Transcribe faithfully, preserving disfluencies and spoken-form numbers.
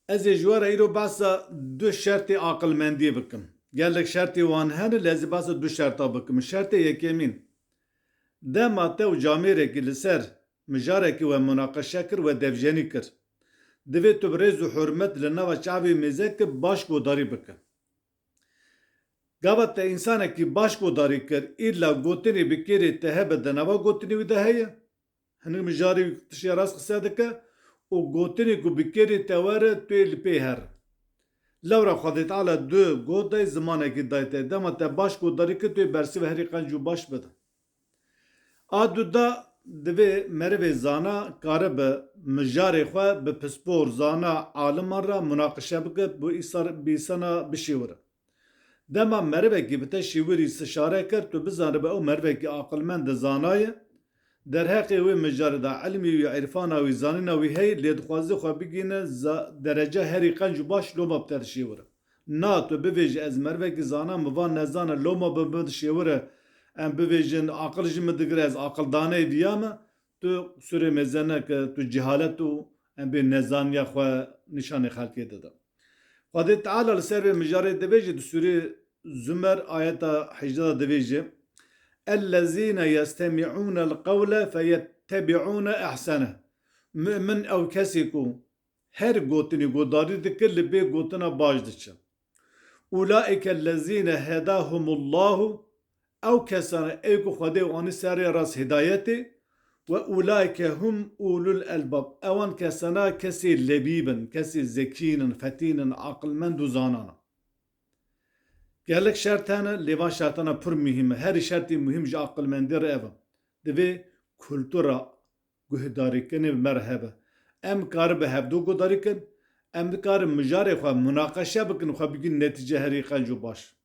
Ez ê ji we re îro behsa du şertê aqilmendiyê bikim. Gelek şertê wan hene, lê ez ê behsa du şerta bikim. Şertê yekemîn, dema te û camêrekî li ser mijarekî we munaqeşe kir, we devjenî kir, divê tu bi rêz û hurmet li nava çavê mêze kir, baş guhdarî bike. Gava te însanekî baş guhdarî kir, îlla gotinê bi kêrê te hebe di nava gotinê wî de heye. Hinek mijarî tiştê rast qise dike û gotinê ku bi kêrê te were, tu yê li pê her. Lewra Xwedê Teala du got dayê, zimanekî dayê te. Dema te baş guhdarî kir, tu yê bersivê herî qenc û baş bide. A du da divê merivê zana karibe mijarê xwe bi pispor, zana, aliman re munaqişe bike, bi îsar-, bi îsana bişêwire. Dema merivekî bi te şêwirî stişare kir, tu bizanibe ew merivekî aqilmend e, zana ye. Derheqê wê mijarê de ilmî wî, îrfana wî, zanîna wî heye, lê dixwaze xwe bigihîne za-, derece herî qenc û baş, loma bi te dişêwire. Na tu bivêjî ez merivekî zana, min van nezane, loma bi min dişêwire, em bivêjin aqil ji min digire, ez aqildaneyê diya me, tu qusûrê mêze neke, tu cehalet û em bê nezaniya xwe nîşanê xelkê dide. Xwedê Teala li ser vê mijarê dibêje di Sûrê Zumer ayeta hejdeh de dibêje, "Ellezîne yestemi'ûnel qewle feyettebi'ûne ehsene." Mu'min ew kesê ku her gotinî guhdarî dike, li bê gotina baş diçe. "Ulaîke ellezîne hedahumullahu." Ew kesane ê ku Xwedê wan anî ser rêya rast hidayetê, "Ve ulaîke hum ulul elbab." Ewan kesana kesê lebîb in, kesê zekîn in, fetîn in, aqilmend û zanan in. Gelek şert hene, lê van şertana pir muhîm e. Herî şertê muhîm ji aqilmendê re ev e. Divê kultura guhdarîkirinê bi me re hebe. Em karibe hevdu guhdarî kin, em dikarin mijarê xwe munaqeşe bikin, xwe bigihîn netîce herî qenc û baş.